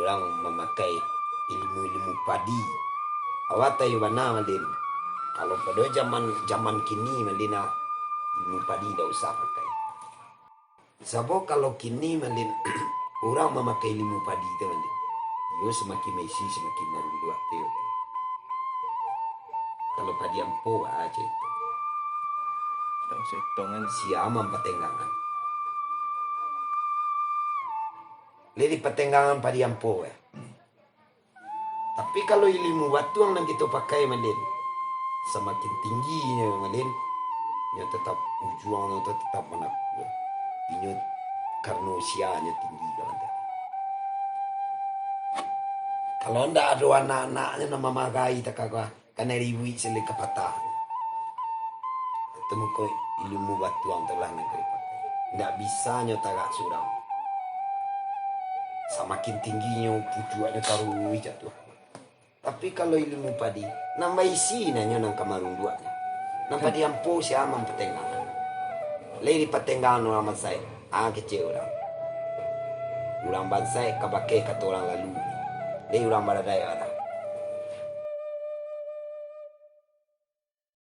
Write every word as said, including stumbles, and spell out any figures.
Urang mamakai ilmu-ilmu padi. Awak tahu bana, Malin. Kalau pado zaman, zaman kini, Malin, ah, ilmu padi ndak usah pakai. Sabab kalau kini, Malin, urang mamakai ilmu padi tu, Malin, iyo samakin maisi, samakin marunduak tu. Kalau padi ampo, ah, cak itu. Sia mampatenggangan. Lai dipatenggangan padi ampo, eh. Tapi kalau ilmu batuang nan kito pakai, Malin, samakin tinggi nyo, Malin, nyo tetap, ujuang nyo tu tetap manakuak. Inyo karano usia nyo tinggi, kawan tu. Kalau ndak ado anak-anaknyo nan mamarahi, takah, kanai ribuik silih kapatah. Itu mangko ilmu batuang tu lah nan ka dipakai. Ndak bisa nyo tagak surang. Samakin tinggi nyo pucuaknyo taruih jatuah. Tapi kalau ilmu padi, nan baisi nanyo nan ka marunduaknyo. Nan padi ampo sia mampatenggangan. Lai dipatenggangan urang bansaik, ah, kecek urang. Urang bansaik ka bakeh kato urang lalu. Lai urang baradaik,